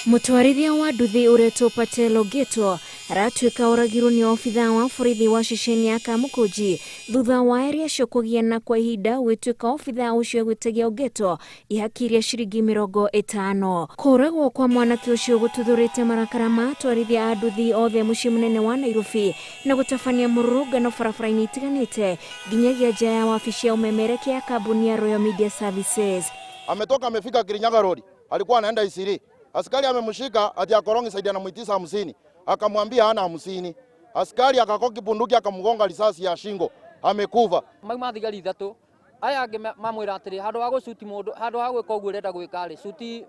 Mũtwarithia wa nduthi ũretwo Patel Ogeto aratuĩka oragirwo nĩ obithaa wa borithi wa ceceni ya Kamukunji thutha wa erĩ acio kũgiana kwa ihinda gũgĩtuĩka obithaa ũcio egwĩtagia Ogeto ihaki rĩa ciringi 50. Kũragwo kwa mwanake ũcio gũtuthũrĩte marakara ma atwarithia a nduthi othe mũciĩ mũnene wa Nairobi na gũtabania mũrũrũngano barabara-inĩ itiganĩte nginyagia nja ya wabici ya ũmemerekia ya kambuni ya Royal Media Services. Ametoka amefika Kirinyaga Road, alikuwa anaenda Isiri. Askari amemshika ati ako wrong side, anamuitisha 50, akamwambia hana 50. Askari akakoki bunduki akamgonga risasi ya shingo, amekufa. Mauma thigari ithatũ aya angĩ mamwĩra atĩrĩ, handũ ha gũcuti mũndũ, handũ ha gwĩka ũguo ũrenda gwĩka rĩ, cuti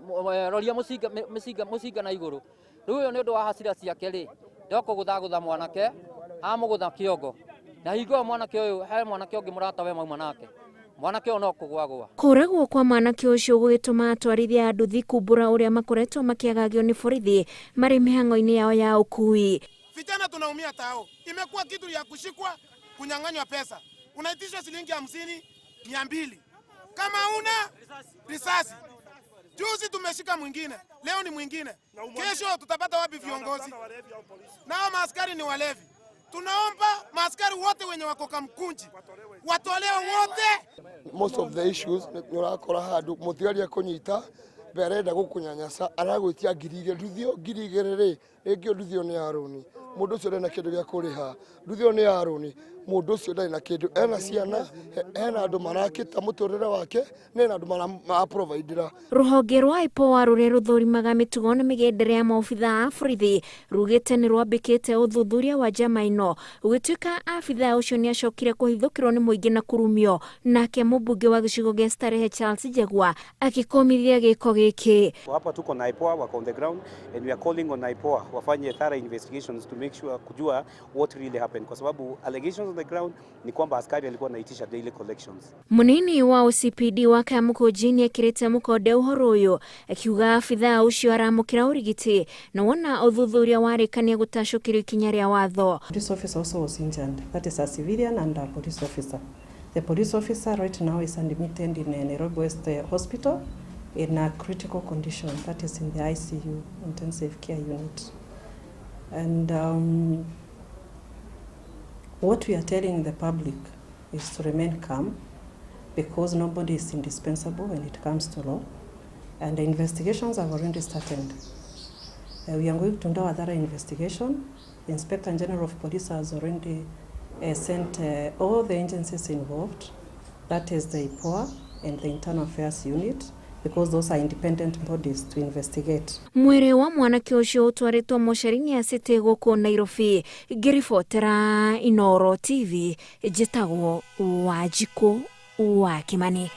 roria mũcinga mĩcinga mũcinga na igũrũ. Rĩu ũyũ nĩ ũndũ wa hasira ciake rĩ, ndoka gũthagũtha mwanake, amũgũtha kĩongo, na hingo ĩyo mwanake ũyũ he mwanake ũngĩ mũrata we mauma nake, mwanake ũyũ no kũgwagwa. Kũragwo kwa mwanake ũcio gũgĩtũma atwarithia a nduthi kumbũra ũrĩa makoretwo makĩagagio nĩ borithi marĩ mĩhang'o-inĩ yao ya ũkui. Vijana tunaumia tao, imekuwa kitu ya kushikwa, kunyang'anywa pesa, unaitishwa shilingi 50, 200, kama una risasi. Juzi tumeshika mwingine, leo ni mwingine, kesho tutapata wapi viongozi? Nao maaskari ni walevi. Tunaomba maaskari wote wenye wako Kamkunji watolewe wote. Most of the issues nĩ ũrakora handũ mũthigari akũnyita be arenda gũkũnyanyasa, aragwĩtia 2000. Nduthi ĩyo 2000 rĩ, rĩngĩ nduthi ĩyo nĩ ya rũni, mũndũ ũcio ndarĩ na kĩndũ gĩa kũrĩha. Nduthi ĩyo nĩ ya rũni, mũndũ ũcio ndarĩ na kĩndũ, ena ciana, hena andũ marakĩta mũtũrĩre wake, nĩ na andũ maraprovidera. Rũhonge rwa IPOA rũrĩa rũthũrimaga mĩtugo na mĩgendere ya maobithaa a borithi rugĩte nĩ rwambĩkĩte ũthuthuria wa njama ĩno gũgĩtuĩka abithaa ũcio nĩ acokire kũhithũkĩrwo nĩ mũingĩ na kũrumio, nake mũmbunge wa gĩcigo gĩa Starehe Charles Njegwa akĩkũmithia gĩko gĩkĩ. Hapa tuko na IPOA wako on the ground and we are calling on IPOA wafanye thorough investigations to make sure kujua what really happened, kwa sababu allegations on the ground ni kwamba askari alikuwa anaitisha daily collections. Munini wa OCPD wa Kamukunji nĩekĩrĩte mũkonde ũhoro ũyũ akiuga abithaa ũcio aramũkĩra ũrigiti na wona ũthuthuria warĩkania gũtacũkĩrio ikinya rĩa watho. Police officer also was injured. That is a civilian and a police officer. The police officer right now is admitted in a Nairobi West Hospital in a critical condition, that is in the ICU, intensive care unit. And what we are telling the public is to remain calm because nobody is indispensable when it comes to law. And the investigations have already started. We are going to do a thorough investigation. The Inspector General of Police has already sent all the agencies involved, that is the IPOA and the Internal Affairs Unit, because those are independent bodies to investigate. Mwĩrĩ wa mwanake ũcio ũtwarĩtwo mocarĩ-inĩ ya City gũkũ Nairobi. Ngĩribotera Inooro TV, njĩtagwo Wanjikũ wa Kimani.